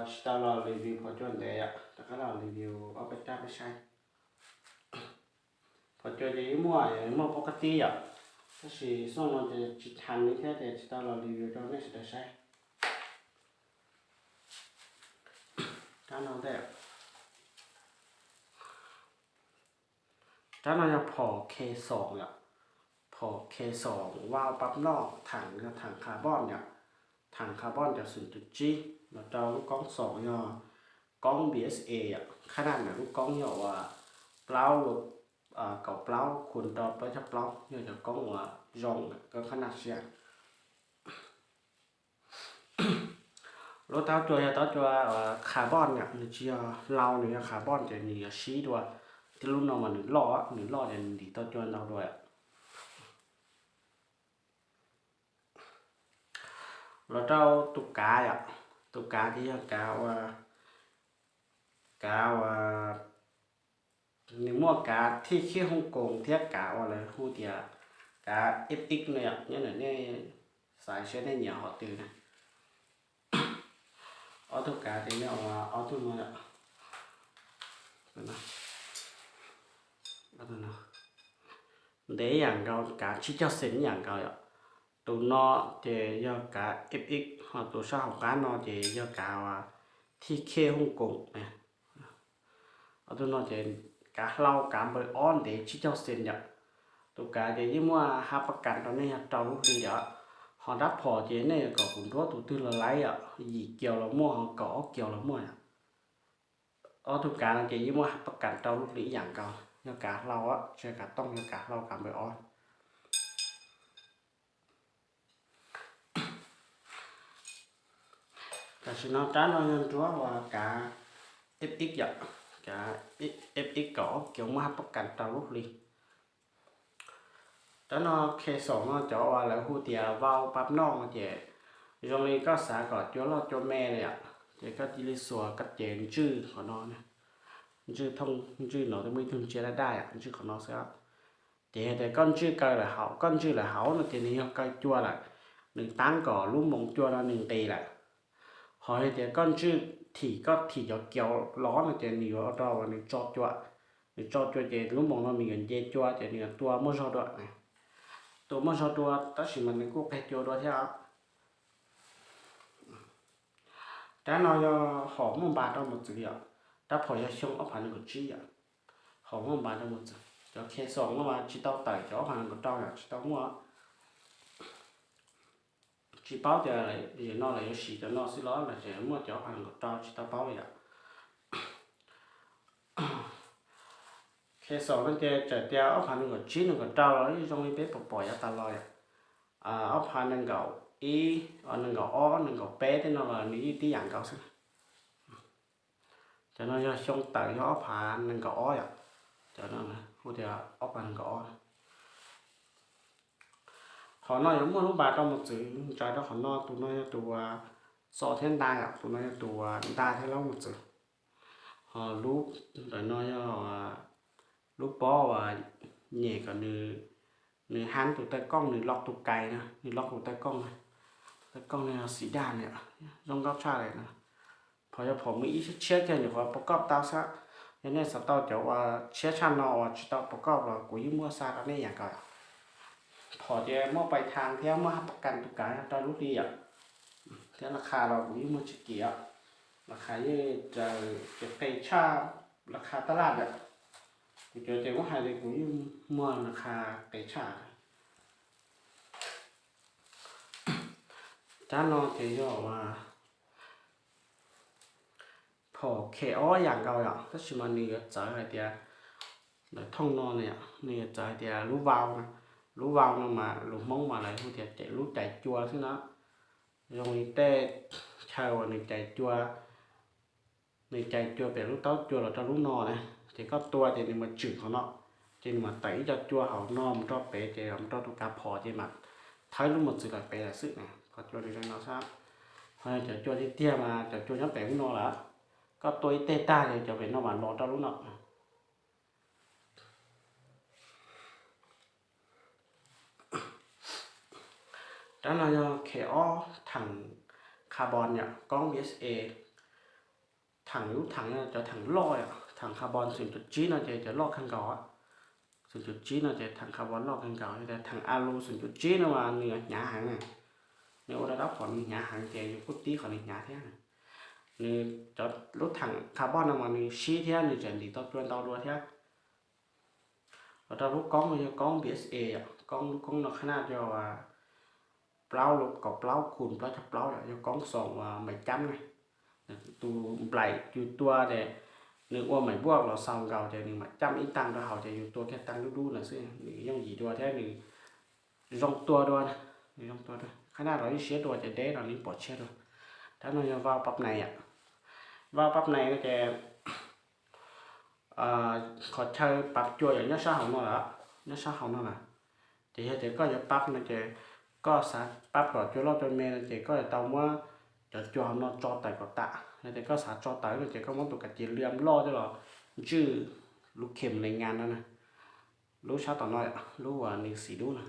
Tsis tau los review phom cua ntev yom, rov qab los review ob peb rab peb saib. Phom cua ces yeej muaj, muaj poob qab tib yom, tab sis xyoo no ces tsis thav li thiab ces tsis tau los review rau nej sawv daws saib. Rab no ntej, rab no yog phom K xoom yom, phom K xoom vau pab noj, theem yog theem carbon yom, theem carbon cov xoom cuv tsib, los rau lub koob xoom yog koob B S A yom, qhab naj ntawm lub koob yog uas plaub, kaum plaub khu rau plaub caug plaub, yog cov koob uas zoo koob qhab naj siab. Lub taub cua yog taub cua carbon yom, nws tsis yog hlau, nws yog carbon ces nws yuav sib dua. Thiab lub no mas nws loj, nws loj ces nws ntim tau cua ntau dua. Los rau tus kav yom, tus kav ces yog kav ua, kav ua, nws muaj kav thij khib Hooj Koos thiab kav uas lawv hu tias kav F X no yom, nyob ntawm nej xaiv seb nej nyiam hom twg na. Ob tug kav ces yog ob tug no, ntev ib yam nkaus, kav tsib caug xees ib yam nkaus yom. Tus no ces yog kav F X, ho tus sab hauv qab no ces yog kav thij khib Hooj Koos. Ob tug no ces kav hlau kav npaws ob ntev tsib caug xees yom. Tus kav ces yeej muaj hab pab kas rau nej yog rau lub hli yom. Ho rab phom ces nej yuav kom kuv nruab tus twg los laib yom, yim kiaus los muaj, ho kaum ob kiaus los muaj yom. Ob tug kav no ces yeej muaj hab pab kas rau lub hli ib yam nkaus, yog kav hlau, tsis yog kav tooj, yog kav hlau kav npaws ob. Tam sim no rab no yog nruab uas kav F X yom, kav F X kaum ob kiaus muaj hab pab kas rau lub hli. Rab no K xoom no cov uas lawv hu tias vau pab noj no ces zoo li koj xav kom cua loj cua me li yom, ces koj cia li xuas koj cev ntswj qhov no, ntswj thooj ntswj no twb muaj ib tug ntsia daj daj yom, ntswj qhov no xwb. Ces yog tias koj ntswj kaw lawm hauv, koj ntswj lawm hauv no ces nws yog kaw cua lawm, nws tab kom lub moos cua no nws nqis lawm. Ho yog tias koj ntswj thim, koj thim cov kiaus los no ces nws yuav ua rau uas nws tso cua, nws tso cua ces lub moos no nws yuav nce cua ces nws yuav tua muaj zog dua, tua muaj zog dua tab sis mas nws kuj qeg cua dua thiab. Rab no yog hom muaj npas rau mos txwv yom, rab phom yog xyoo ob phav nees nkaum tsib yom, hom muaj npas rau mos txwv. Cov K xoom no mas tsis tau tawm cov ob phav nees nkaum rau yom, tsis tau muaj. Tsis paub tias zaum no lawv yuav siv cov no xwb los lawv tseem muaj cov ob phav nees nkaum rau tsis tau paub li yom. K xoom no ces txawm tias ob phav nees nkaum tsib nees nkaum rau los zoo li peb pom pom yav tas los yom. Ob phav nees nkaum ib, nees nkaum ob, nees nkaum peb tej no los nws yeej tib yam nkaus xwb. Cov no yog xyoo tawm yog ob phav nees nkaum ob yom. Cov no hu tias ob phav nees nkaum ob. Qhov no yuav muaj lub npas rau mos txwv ntsaws rau qhov no, tus no yog tus uas txo thiab nta yom, tus no yog tus uas nta thiab laub mos txwv. Ho lub ntawm no yog lub pob uas nyem kom nws hab tus taw kooj, nws loj tus kais na, nws loj tus taw kooj na. Taw kooj no yog xim daj na, zoo nkauj tshaj li na. Phom yog phom muaj ib tshiab kiag nyuam qhuav pov koj tau xwb. Yog nej xav tau cov uas tshiab tshaj no uas tsis tau pov koj los kuv yeej muaj xa rau nej yam nkaus. Phom ces muaj pais thas thiab muaj hab pab kas tus kav rau lub hli yom. Thiab las khas los kuv yeej muag tsis kim, las khas yeej raws ces qis tshaj las khas taj laj lawm. Kuv cov ces muab hais tias kuv yeej muag las khas qis tshaj. Rab no ces yog phom khe ob yam nkaus yom, tab sis mas nws yuav txawv hais tias ntawm thooj no na, nws yuav txawv hais tias lub vau na, lub vau no mas lus Hmoob mas lawv hu tias lub cais cua xwb na. Zoo li tej chaw uas nws cais cua, nws cais cua pem lub taub cua los rau lub no na, ces koj tua ces nws mas tswm qhov no, ces nws mas tawm ib co cua hauv no mus rau pem ces mus rau tus kav phom ces mas thawb lub mos txwv lawm pem lawm xwb na. Qhov cua nws zoo no xwb. Ho cov cua tiag tiag mas cov cua nyob pem lub no lawm, koj tua ib teg tag ces cov pem no mas los rau lub no. Rab no yog khe ob theem carbon yom, koob B S A. Theem lub theem no cov theem loj yom, theem carbon xoom cum tsib no ces cov loj kawg nkaus. Xoom cum tsib no ces theem carbon loj kawg nkaus, yog tias theem alu xoom cum tsib no mas nws hnyav heev na. Nws ua rau rab phom nws hnyav heev ces yus kuj tib qhov nws hnyav thiab. Nws cov lub theem carbon no mas nws sib thiab nws tseem ntim tau cua ntau dua thiab. Los rau lub koob no yog koob B S A yom, koob lub koob no qhab naj yog plaub, kaum plaub khum plaub caug plaub yom, yog koob xoom uas maiv cab na. Tus nplaim yus tua ces nws ua maiv vuaj los xaus nkaus ces nws mam cab ib tag rau hauv ces yus tua kiag tag dub dub na xwb, nws yooj yim dua thiab nws zoo tua dua, nws zoo tua dua. Qhab naj los ib siab dua ces deb los nws pom tshiab dua. Rab no yog vau pab nais yom. Vau pab nais no ces qhov chaw pab cua yom nyob sab hauv no lawm, nyob sab hauv no lawm. Ces yog tias koj yuav pab no ces koj xav pab kom cua loj cua me no ces koj yuav tau muab cov cua hauv no tso tawm kom tas. Yog tias koj xav tso tawm no ces koj muab tus kav cia liam loj coj los ntswj lub khem le ngas no na, lub sab tom no, lub uas nws xim dub no.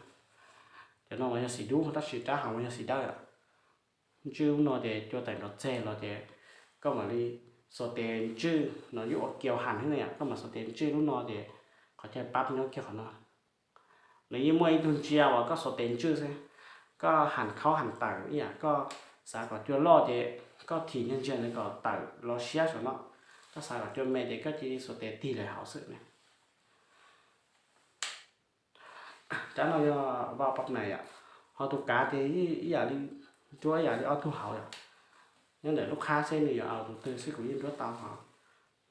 Cov no mas yog xim dub tab sis rab hauv mas yog xim dawb. Ntswj lub no ces cua tawm nrov txeg los ces koj mam li xuas tes ntswj no, yuav ua kiau ham thiab na yom, koj mam xuas tes ntswj lub no ces qhov chaw pab nyob kiag qhov no. Nws yeej muaj ib tug ntsia uas koj xuas tes ntswj xwb, koj ham khaub ham tawm ib yam, koj xav kom cua loj ces koj thim ntsia ntsia nws kom tawm los siab saum no, koj xav kom cua me ces koj cia li xuas tes tig lawm hauv xwb na. Rab no yog vau pab nais yom, ho tus kav ces ib yam li, nruab ib yam li ob tug hauv yom. Nyob ntawm lub qhab xwb nws yuav aus tus twg xwb kuv yeej nruab tau hos.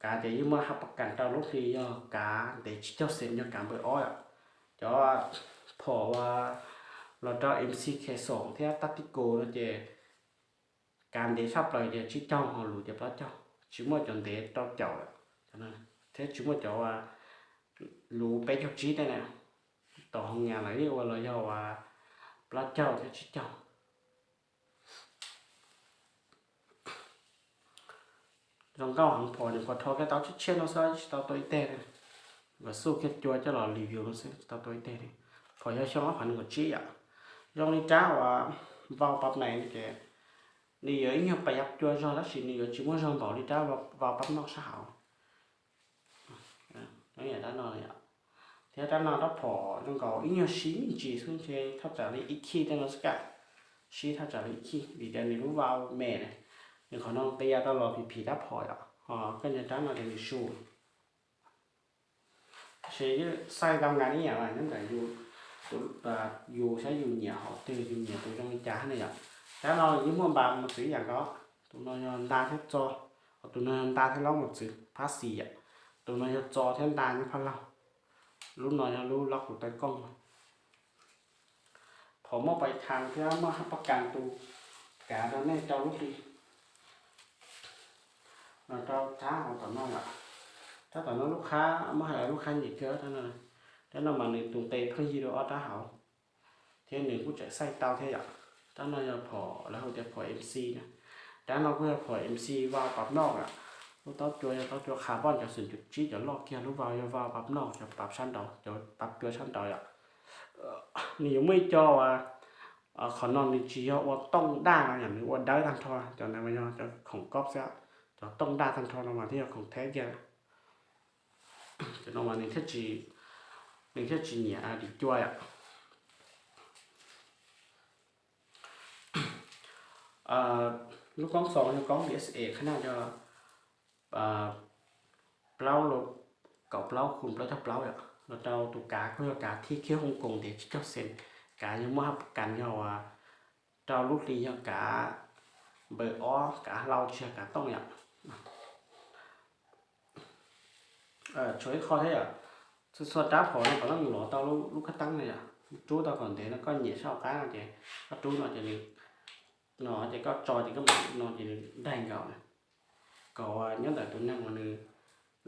Kav ces yeej muaj hab pab kas rau lub hli yog kav ntev tsib caug xees yog kav npawb ob yom. Cov phom uas los rau M C K xoom thiab Tactical no ces kav ntev tshaj plaws ces tsib caug ho luv ces plaub caug, tsis muaj cov ntev rau caum lawm thiab tsis muaj cov luv peb caug tsib tej na. Tom hoo nyas lawv yeej ua los yog uas plaub caug thiab tsib caug. Zoo nkauj heev, phom nws qhuav rho kiag tau tshiab tshiab no xwb tsis tau tua ib teg li. Nkawd xuj kiag cua coj los review no xwb tsis tau tua ib teg li. Phom yog xyoo ob phav nees nkaum tsib yom. Zoo li rab uas vau pab nais no ces nws yuav ib nyuag pas yab cua zog tab sis nws yuav tsis muaj zog npaum li rab vau pab noj sab hauv. Rab no, thiab rab no rab phom zoo nkaus ib nyuag sib me ntsis xwb ntshe thaj tsam li ib khij tej no xwb kam. Sib thaj tsam li ib khij vim tias nws lub vau me na, nws qhov no qia tau los phim phim rab phom yom, ho koj nco rab no ces nws su. Tab sis xaij tau nqa ib yam mas nyob ntawm yus saib yus nyiam hom twg, yus nyiam tus zoo li cas na yom. Rab no yeej muaj npa mos txwv ib yam nkaus, tus no yog nta thiab txo, ho tus no yog nta thiab laub mos txwv phab xis yom, tus no yog txo thiab nta nyob phab laug. Lub no yog lub laub kuv taw kooj. Phom muaj pais thas thiab muaj hab pab kas tus kav rau nej rau lub hli. Los rau rab hauv tom no yom. Rab tom no lub qhab muab hais lawv lub qhab nyiam kawg rab no. Rab no mas nws tus nqe pheej yig rau ob rab hauv, thiab nws kuj tseem xaij tau thiab yom. Rab no yog phom lawv hu tias phom M C na. Rab no kuj yog phom M C vau pab noj yom. Lub taub cua yog taub cua qha poj cov xoom cum tsib cov loj kiag, lub vau yog vau pab noj cov pab sab nraud, cov pab cua sab nraud yom. Nws yuav muaj ib co uas qhov no nws tsis yog ua tooj daj no yom, nws ua dawb tag nrho, cov ntawd mas yog cov khoom kob xwb, cov tooj daj tag nrho no mas thiaj yog khoom theb kiag. Cov no mas nws thiaj tsis nyiam dim cua yom. Lub koob xoo yog koob B S A qhab naj yog plaub, kaum plaub khum plaub caug plaub yom. Los rau tus kav kuj yog kav thib khiab Hong Kong ntev tsib caug xees, kav yog muaj hab pab kas yog uas rau lub hli yog kav npaws ob, kav hlau tsis yog kav tooj yom. Tshuav ib qho thiab yom, txhua txhua rab phom no kom loj lov tau lub kab teeb no yom, rub tau kom ntev no koj nyiam sab hauv qab no ces koj rub no ces nws, no ces koj tso ces koj mam no ces nws daig nkaus na. Kom nyob ntawm tus neeg uas nws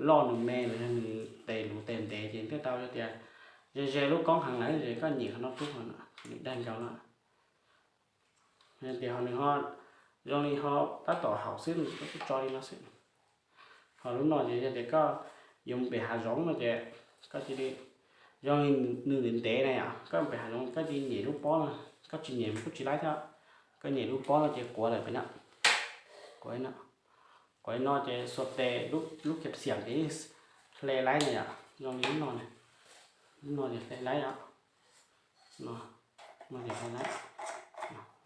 loj nws me los yog nws tes luv tes ntev ces thiaj tau, yog tias ze ze lub koob heev lawm ces koj nyiam qhov no rub qhov no, nws daig nkaus no. Yog tias ho nws ho zoo li ho tab tom haum xwb nws kuj tso li no xwb. Ho lub no ces yog tias koj yuav mus pem hav zoov no ces koj cia li, zoo li nws ntev ntev na yom, koj mus pem hav zoov koj cia li nyem lub pob no, koj tsis nyem kuj tsis laib thiab. Koj nyem lub pob no ces quav lawm pem no. Quav no, quav no ces xuas tes lub kiag xiam ces hle laib no yom, zoo li lub no, lub no ces hle laib os. No, no ces hle laib,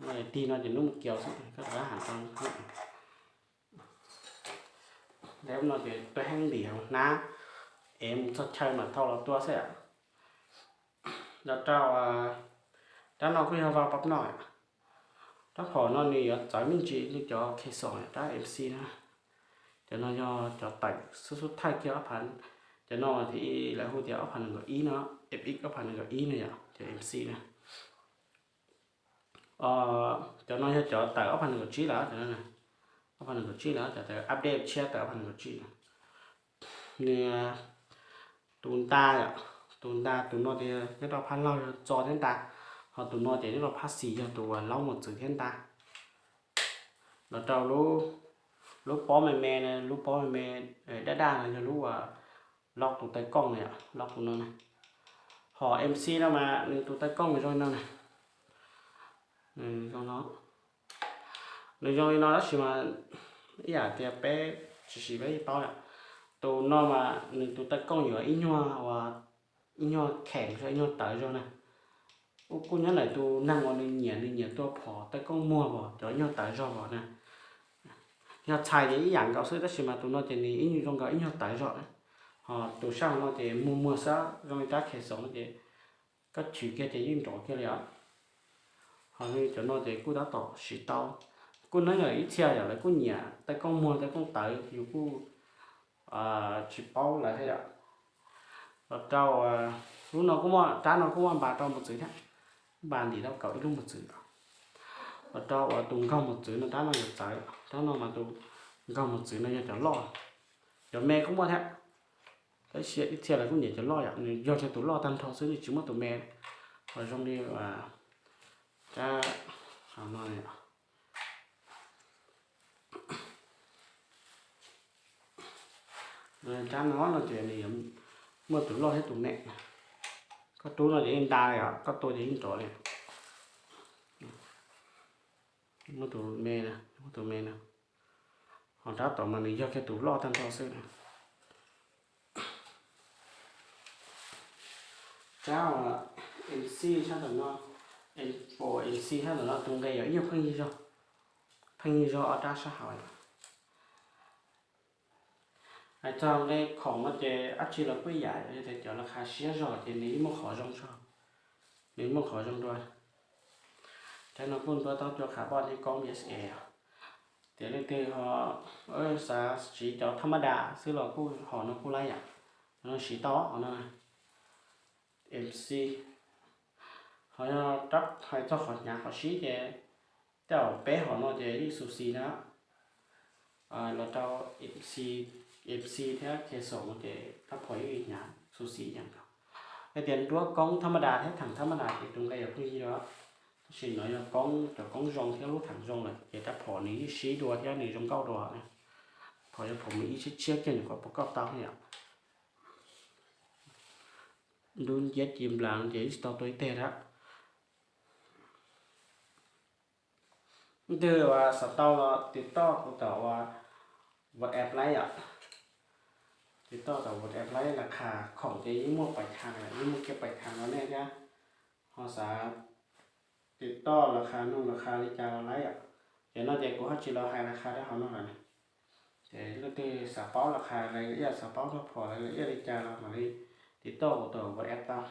no ces tig no ces nub mus kiaus xwb, koj rov qab ham tau. Lub no ces tuaj heeb ntim hauv hnab, es mus txog chaw mam thau los tua xwb. Los rau rab no kuj yog va pab no. Rab phom no nws yuav txawv me ntsis li cov Khe Xoom rab M C na. Cov no yog cov tawm xub xub thaij kiag ob phav, cov no thiaj lawv hu tias ob phav nees nkaum ib no, F X ob phav nees nkaum ib no yom, cov M C na. Cov no yog cov tawm ob phav nees nkaum tsib lawm, cov no, ob phav nees nkaum tsib lawm, cov tawm update tshiab tawm ob phav nees nkaum tsib lawm. Nws tus nta yom, tus nta tus no ces nyob rau phab laug yog txo thiab nta, ho tus no ces nyob rau phab xis yog tus laub mos txwv thiab nta. Los rau lub pob me me, lub pob me me daj daj no yog lub uas lob tus taw kooj na yom, lob tus no na. Ho M C no mas nws tus taw kooj nws zoo li no na. Nws zoo li no tab sis mas ib yam tias peb tsis siv peb yeej paub lawm. Tus no mas nws tus taw kooj yuav ib nyuag uas ib nyuag kheem, ib nyuag tawv zog na. Kuj nyob ntawm tus neeg uas nws nyiam, nws nyiam tua phom taw kooj muag os, cov ib nyuag tawv zog os na. Yog txhais ces ib yam nkaus xwb tab sis mas tus no ces nws ib nyuag zoo nkaus ib nyuag tawv zog. Ho tus sab hauv no ces muag muag xwb, zoo li rab Khe Xoom no ces koj chwv kiag ces yeej nrov kiag li os. Ho cov no ces kuj tab tom siv tau, kuj nyob ntawm ib txhia yom, lawv kuj nyiam taw kooj muag taw kooj tawv, yus kuj tsis paub lawv thiab yom. Los rau lub no kuj muaj, rab no kuj muaj npas rau mos txwv thiab, npas ntim tau kaum ib lub mos txwv. Los rau uas tus nkaug mos txwv no, rab no yuav txawv, rab no mas tus nkaug mos txwv no yog cov loj, cov me kuj muaj thiab. Tab sis ib txhia lawv kuj nyiam cov loj yom, nws yog tias tus loj tag nrho xwb, nws tsis muaj tus me. Los zoo li rab no, rab no no ces nws yuav muaj tus loj thiab tus me. Koj rub no ces yeej nta li os, koj tua ces yeej nrov li. Muaj tus me, muaj tus me no. Ho rab tom mas nws yog kiag tus loj tag nrho xwb. Rab M C sab tom no, M four M C sab tom no tus nqe yuav ib nyuag pheej yig zog, pheej yig zog ob rab sab hauv. Hais txog nqe khoom no ces dab tsi los kuj yam, yog tias cov las khas siab zog ces nws yeej muaj qhov zoo zog, nws muaj qhov zoo dua. Rab no kuj ntuab taub cua khas boj thiab koob U S A. Tias leej twg ho xav siv cov thab mab das xwb los kuj hom no kuj laib yam, no siv tau hom no. M C, ho yog rab hais txog qhov hnyav qhov sib ces tej zaum peb hom no ces yeej xu xis na. Los rau M C, M C thiab Khe Xoom no ces rab phom yeej hnyav xu xis ib yam nkaus. Hais tias nruab koob thab mab das thiab theem thab mab das ces tus nqe yuav pheej yig dua. Tab sis no yog koob, cov koob zoo thiab lub theem zoo lawm ces rab phom nws yeej sib dua thiab nws zoo nkauj dua. Phom yog phom me ib tshiab tshiab kiag nws kom puas kauj tau yom. Ntub nciab ci nplas no ces yeej tsis tau tua ib teg lawm. Leej twg uas xav tau los tiv toj kuv tom uas WhatsApp laib yom. Tiv toj tom WhatsApp laib, las khas khoom ces yeej muaj pais khas, yeej muaj kiag pais khas rau nej thiab. Ho xav tiv toj las khas noog las khas li cas los laib yom. Ces no ces kuv ho tsis los hais las khas rau hauv no lawm. Ces leej twg xav paub las khas lawv ib yam, xav paub rab phom lawv ib yam li cas los mam li tiv toj kuv tom WhatsApp tau.